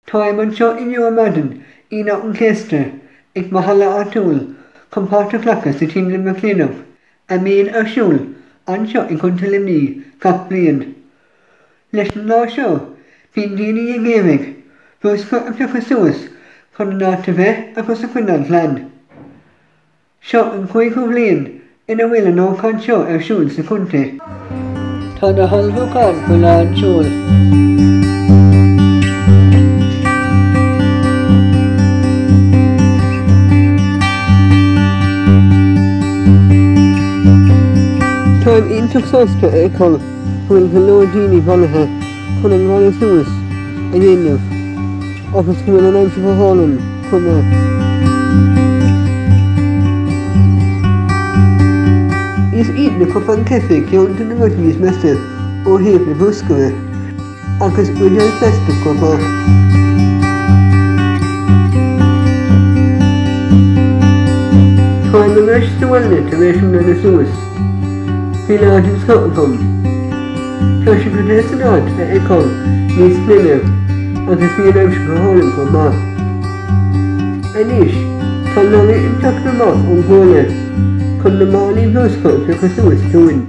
Táim anseo inniu ar maidin, Aoine an Chéasta, ag mo halla áitiúil chun páirt a ghlacadh sa Team Limerick Clean-Up a mbíonn ar siúl anseo i gContae Luimnigh gach bliain. Leis an lá seo, bíonn daoine ag iarraidh bruscar a phiocadh suas chun an áit a bheith agus a choinneáil glan. Seo an cúigiú bhliain ina bhfuil an ócáid seo ar siúl sa chontae. Tá na hullmhúcháin faoi lán seoil. Táim iontach sásta a fheiceáil go bhfuil go leor daoine bailithe chun an glanadh suas a dhéanamh agus go bhfuil an aimsir go hálainn chomh maith. Is iad na cupáin caife ceann de na rudaí is measa ó thaobh na bruscair, agus buidéil phlaisteach chomh maith. Táim ar ais sa bhaile tar éis an glanadh suas. Bhí lá den scoth agam. Tá sé go deas an áit a fheiceáil níos glaine agus bhí an aimsir go hálainn chomh maith. Anois, tá leoraí ag teacht amach ón gcomhairle chun na málaí bruscair a phiocadh suas dúinn.